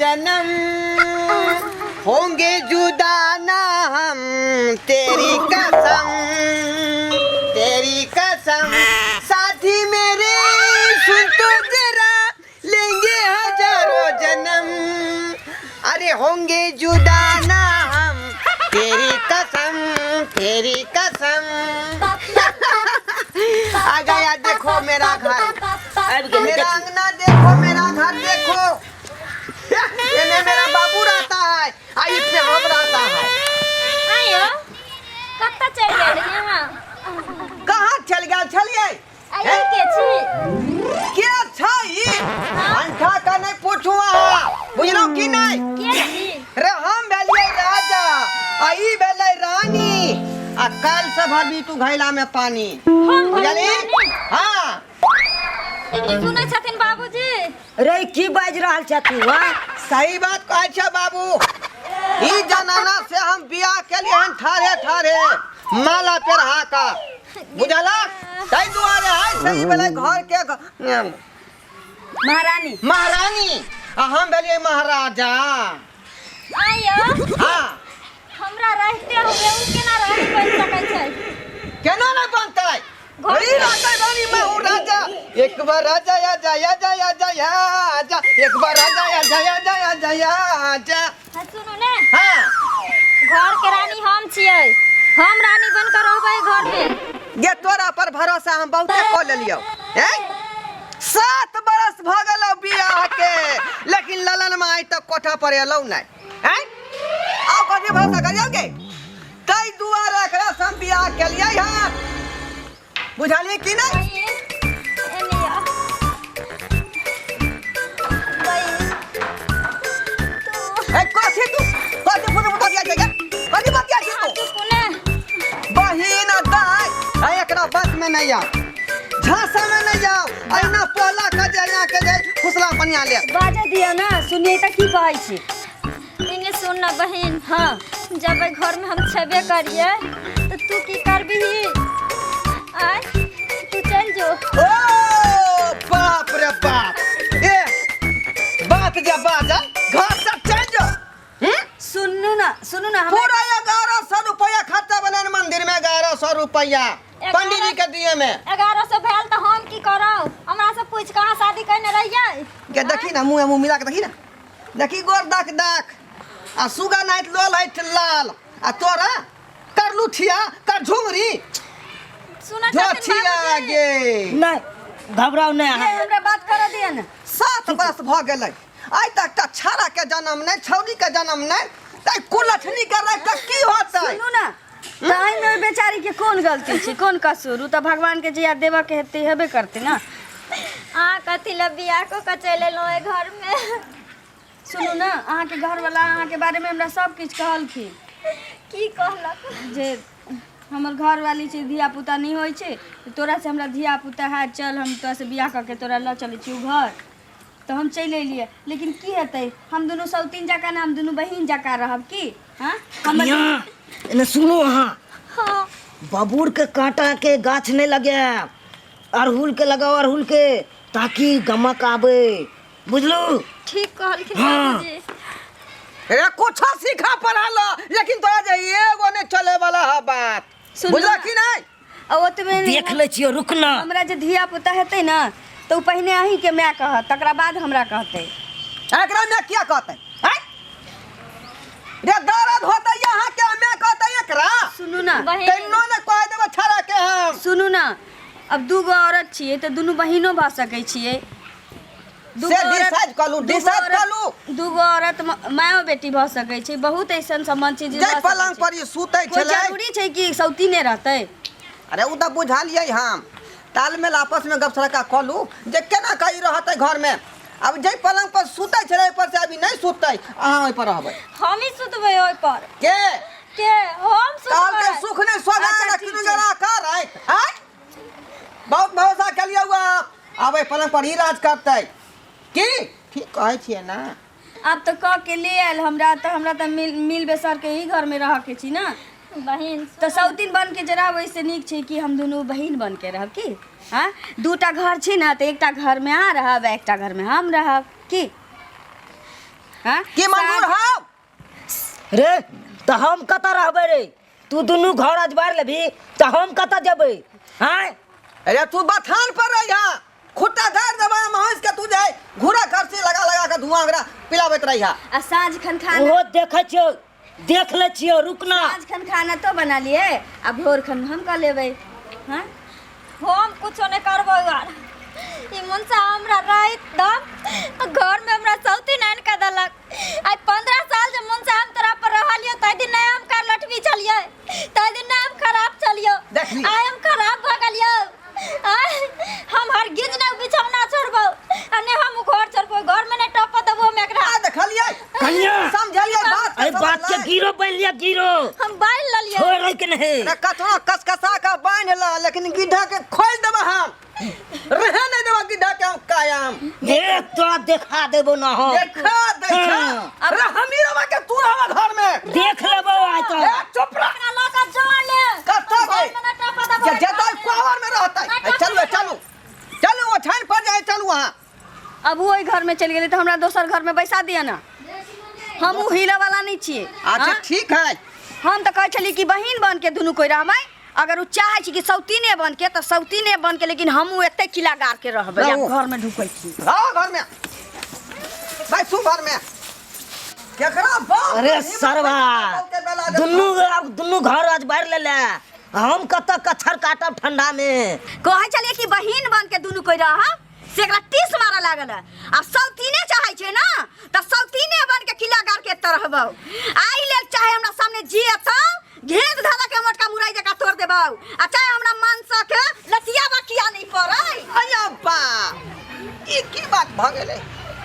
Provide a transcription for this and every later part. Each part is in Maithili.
जन्म होंगे जुदा ना हम तेरी कसम तेरी कसम साथी मेरे सुन तो जरा लेंगे हजारों जन्म अरे होंगे जुदा ना हम तेरी कसम तेरी कसम आ गया देखो मेरा घर आबि गेलै मेरा देखी। अंगना देखो मेरा घर देखो एमे मेरा बाबू रहता है आ इसमें हम रहता है आयो कतऽ चलि गेल यहाँ कहाँ चल गया छलिए आयो के छी के छै ई अंठा का नहीं पूछू अहाँ बुझलहुँ कि नहीं के छी रे हम भेलियै राजा आ ई भेलै रानी आ काल से भरबी तू घैला में पानी हम बुझलही भरबी हाँ सुनै छथिन बाबूजी रे की बाजि रहल छ तू हाँ सही बात कहै छै बाबू ई जनाना से हम बियाह केलियै हन ठाढ़े ठाढ़े माला पेरहा का बुझला ताहि दुआरे है सही भेलै घर के महारानी महारानी आ हम भेलियै महाराजा आयो हाँ हमरा रहते हुए उ केना रानी बनि सकै छै केना नहि बनतै वही राजा रानी मैं हूँ राजा एक बार राजा आजा आजा आजा आजा एक बार राजा आजा आजा आजा आजा हाँ, सुनू ने हाँ घर के रानी हम छियै हम रानी बन के रहबै घर में ये तोरा पर भरोसा हम बहुते कऽ लेलियौ हैं 7 बरस भऽ गेलौ बियाह के लेकिन ललन में आइ तक कोठा पर एलौ नहि हैं आउ कथी भरोसा करियौ गे ताहि दुआरे एकरा से हम बियाह केलियै हँ बुझलियै कि नहि बहिन एने आ। बहिन तू ए कथी तू कथी फुट फुट बतिया छै गे कथी बतिया छै तू चुप ने बहिन आ दाय आ एकरा बस में नहीं आओ झांसा में नहीं आओ अहिना पोला के जे यहाँ के जे फुसला पनिया ले बाजऽ दियौ ने सुनियै तऽ की कहै छी एने सुन ना बहिन हाँ जब एहि घर में हम छेबे करिए तो तू की करबिही आय तू चल जो ओ बाप रे बाप ए बात जे बाजल घर से चल जो हम्म? सुनू ना सुनू ना हमरा पूरा 1100 रुपया खर्चा भेलै मंदिर में 1100 रुपया पंडित जी के दिए में 1100 भेल तऽ हम की करब हमरा से पूछ कहाँ शादी करने रहियै के देखी ना मुँह मुँह मिला के देखी ना देखी गोर दख दख आ सुगा नाइत लोल है लाल आ तोरा कर लुठिया कर झुमरी सुना छथिन झोठिया बाबूजी गे नहि घबराउ नहि ये अहाँ हमरा बात करऽ दिअ ने 7 बरस भऽ गेलै आइ तक तऽ छाड़ा के जन्म नहि छौड़ी के जन्म नहि तऽ कुलछनी के राखि कऽ की होतै सुनू ने तऽ एहिमे ओहि बेचारी के कोन गलती छै कोन कसूर ओ तऽ भगवान के जहिया देबऽ के हेतै हेबे करतै ने अहाँ कथी लए बियाह कऽ कऽ चलि एलहुँ एहि घरमे सुनू ने अहाँके घरवला अहाँके बारेमे हमरा सब किछु कहलखिन की कहलक जे हमर घरवाली छै धिया पुता नहि होइ छै तोरा से हमरा धिया पुता है चल हम तोरा से बियाह कऽ के तोरा लऽ चलै छी घर तऽ हम चलि एलियै लेकिन की हेतै हम दुनू सौतीन जकाँ ने हम दुनू बहिन जकाँ रहब की हँ हमर कनिया एने सुनू अहाँ हाँ बबूर के कांटा के गाछ नहीं लगायब अड़हुल के लगाओ अड़हुल के ताकि गमक आबे बुझलू ठीक कहलखिन हाँ। बाबूजी रे कुछो सीखा पढ़ा लो लेकिन तोरा जे एगो नहीं चले वाला है बात सुनू बुझला ना। कि नहीं आ ओतबे नहि देख लै छियै रुक ना हमरा जे धिया पुता हेतै ने तऽ ओ पहिने अहीँके माय कहत तकरा बाद हमरा कहतै एकरा में क्या कहते हैं रे दर्द होते यहाँ के हमें कहते एकरा सुनू ना बहिन तैनो ने कह देबो छड़ा के हम सुनू ना अब दूगो औरत छियै तऽ दुनू बहिनो भऽ सकै छियै दूगो से औरत- decide कऽ लू, दूगो decide औरत- कऽ लू। दूगो औरत मायो बेटी भऽ सकै छै बहुत ऐसन संबंध छै जे जै भऽ सकै पलंग छै। पर ई सुतै कोइ छलै जरूरी छै कि सौतीने रहतै अरे उ तऽ बुझलियै हम तालमेल आपस में गप सड़का कऽ लू जे केना कही रहतै घर में अब जै पलंग पर सुतै छलै ओहि पर से अभी नहीं सुततै अहाँ ओहि पर रहबै हम ही सुतबै ओहि पर के के हम काल के सुतबै सुख नहीं सोगा अच्छा, रखी ठीक छै। जरा कर रात आय बहुत भरोसा केलिए हुआ आब एहि पलंग पर ही राज करतै की ठीक कहै छियै ने आब तऽ कऽ के ले आयल हमरा तऽ हमरा तऽ मिल मिल बेसर के ही घर में रह के छी ना बहिन तऽ सौतीन बन के जे रहब ओहिसँ नीक छै कि हम दुनू बहिन बन के रहब की हँ दूटा घर छै ने तऽ एकटा घरमे अहाँ रहब आ एकटा घरमे हम रहब की हाँ? की मंजूर हौ? रे तऽ हम कतऽ रहबै रे? तू दुनू घर अजबार लेबही तऽ हम कतऽ जेबै? आँय? अरे तू बथान पर रहिहा, खुट्टा झाड़ देबा महींस के, तू जाय घूरा खर्ची लगा लगा के धुआं ओकरा पिलाबैत रहिहा। आ साँझ खन खाना ओहो देखै छियौ, देख लै छियौ, रुक ना। साँझ खन खाना तो बना लिए आ भोर खन हम कऽ लेबै। हाँ, हम कुछो नहीं करबो यार। ई मुनसा हमरा राइत दम घर में हमरा सौती आनि के देलक। आइ 15 साल जे मुनसा हम तोरा पर रहलियो, ताहि दिन नहीं हम कर लटबी छलियै, ताहि दिन नहीं हम खराब छलियो। देखली। आइ हम खराब भऽ गेलियो। आइ हम हरगिज नहीं बिछौना छोड़बो आ नहीं हम घर छोड़बो, घर में नहीं टप देबो हम एकरा। आ देखलियै? कनिया। समझलियै बात? एहि बात के गिरो बनि लिया, गिरो। हम बान्हि लेलियै। छोड़ै के नहीं। अरे कतनो कसकसा के बान्हि ल, लेकिन गिद्धा के खोलि देबा हम, रहे नहीं देबा गिद्धा के हम कायम। हे, तोरा देखा देबो ना हम। देखा देखा। हाँ। अरे हम ही रहबा के तू रहबा घर में? देख लेबो आइ तो। ए चुप रह। एकरा लऽ कऽ जो ले। कतऽ घर गई? में नहीं टप देबो। जे जेतै कोहबर में रहतै। ए, चलू ए, चलू चलू, ओछाइन पर जाए, चलू अहाँ। अब ओ ओहि घर में चलि गेलै तऽ हमरा दोसर घर में बैसा दिअ ना, हम उ हिलऽ वाला नहीं छियै। अच्छा। हाँ? ठीक है। हम तऽ कहै छलियै कि बहिन बन के दुनू कोइ रहबै। अगर उ चाहै छै कि सौतीने बन के तऽ सौतीने बन के, लेकिन हमहूँ एते किला गाड़ के रहबै। रहू। आब घर में ढुकै छी। आओ घर में, बैसू घर में। केकरा बाप अरे के हिम्मत सरवा, के बेला दे- दुनू आब दुनू घर अजबारि लेले, हम कतऽ कच्छर काटब ठंडा में? कहै छलियै कि बहिन बन के दुनू कोइ रहब, से एकरा टीस मारऽ लागल है। आब सौतीने चाहै छै ना तऽ सौतीने बन के किला गाड़ के एतऽ रहबौ। आइ लेल चाहे हमरा सामने जियतौ, घेंट धऽ के मोटका मुरई जकाँ तोड़ देबौ, आ चाहे हमरा मनसा के लतिया बकिया नहीं पड़ै। अया बा, ई की बात भऽ गेलै?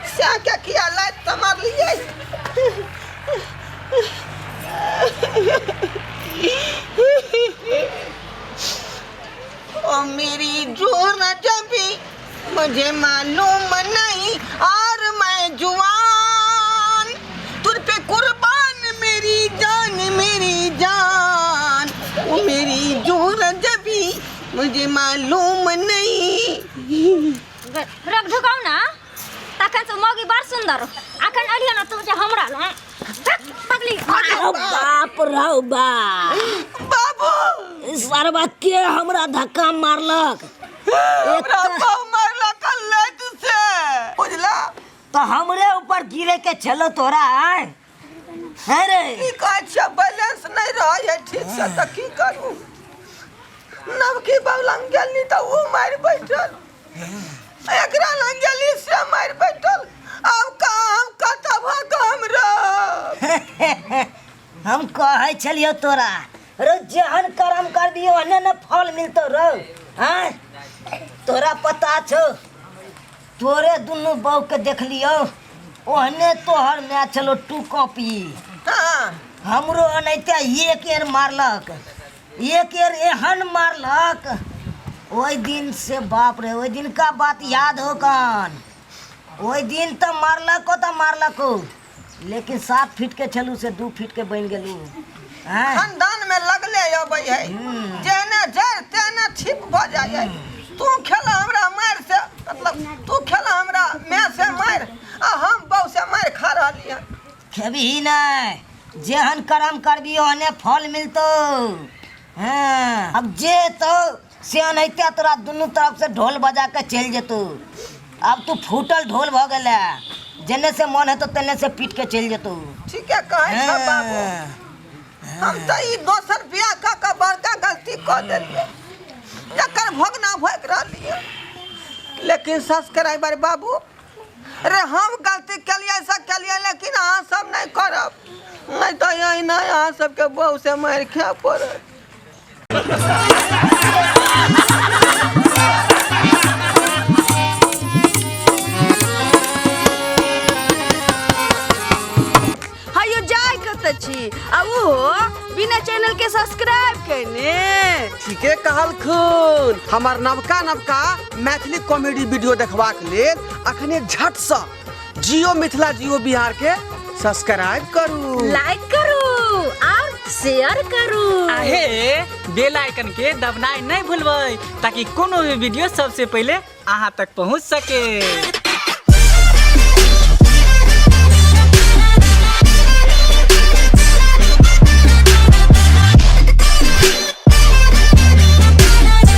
से के किया लाइत तऽ मारलियै? ओ मेरी जोर जबी मुझे मालूम नहीं और मैं जुआन, तुझ पे कुर्बान मेरी जान, मेरी जान। ओ मेरी जोर जबी मुझे मालूम नहीं। रख ढुकाउ ना, तखन से मौगी बड़ सुंदर। अखन अलियो ना तू जे हमरा लग पगली। अरे बाप रौ बाप। बाबू। सरवा, के हमरा धक्का मारलक? हमरा बाबू मारलक लात से, बुझला? तऽ हमरे ऊपर गिरे के छलो तोरा? आय है रे? की कहै छियै, बैलेंस नहि रहै है ठीक से, तऽ की करू? नवकी बाबू लग गेली तऽ ओ मारि बैठल, एकरा लग गेली से मारि बैठल। आब कहाँ हम, कतऽ भऽ कऽ हम रहब? हम कहै छलियौ तोरा रो, जेहन कर्म कर दियो ओहने ने फल मिलतौ रौ। आँय, तोरा पता छौ, तोरे दुनू बहू के देखलियौ, ओहने तोहर माय छलो टू कॉपी। हमरो एनाहिते एक एर मारलक, एक एर एहन मारलक ओहि दिन से। बाप रे, ओहि दिन का बात याद हो कन? ओहि दिन तऽ मारलको तऽ मारलको, लेकिन 7 फीट के छलू से 2 फीट के बनि गेलू। आँय? खानदान में लगले अबै है, जेहने जड़ तेहने छिप भऽ जाइ है। तू खेला हमरा मारि से, मतलब तू खेला हमरा माय से मारि, आ हम बहू से मारि खा रहली हन। खेबही नहि, जेहन कर्म करबी ओहने फल मिलतौ। हाँ, अब जे तो से एनाहिते तोरा दुनू तरफ से ढोल बजा के चलि जेतौ। अब तू फूटल ढोल भऽ गेलै, जेने से मन हेतौ तेने से पीट के चलि जेतौ। ठीके कहै छ बाबू। हम तऽ ई दोसर बियाह कऽ कऽ बड़का गलती कऽ देलियै, जकर भोगना भोगि रहलियै। लेकिन सब्सक्राइबर बाबू रे, हम गलती केलियै से केलियै, लेकिन अहाँ सब नहि करब, नहि तऽ एहिना अहाँ सबके बहू से मारि खाय पड़त। हयो, जाय कतऽ छी आ ओहो बिना चैनल के सब्सक्राइब केने? ठीके कहलखुन। हमर नवका नवका मैथिली कॉमेडी वीडियो देखबाक लेल अखने झटसँ जियो मिथिला जियो बिहार के सब्सक्राइब करू, लाइक करू और शेयर करू। आहे बेल आइकन के दबनाइ नहि भूलबै, ताकि कोनो भी वीडियो सबसे पहिले अहाँ तक पहुँच सके।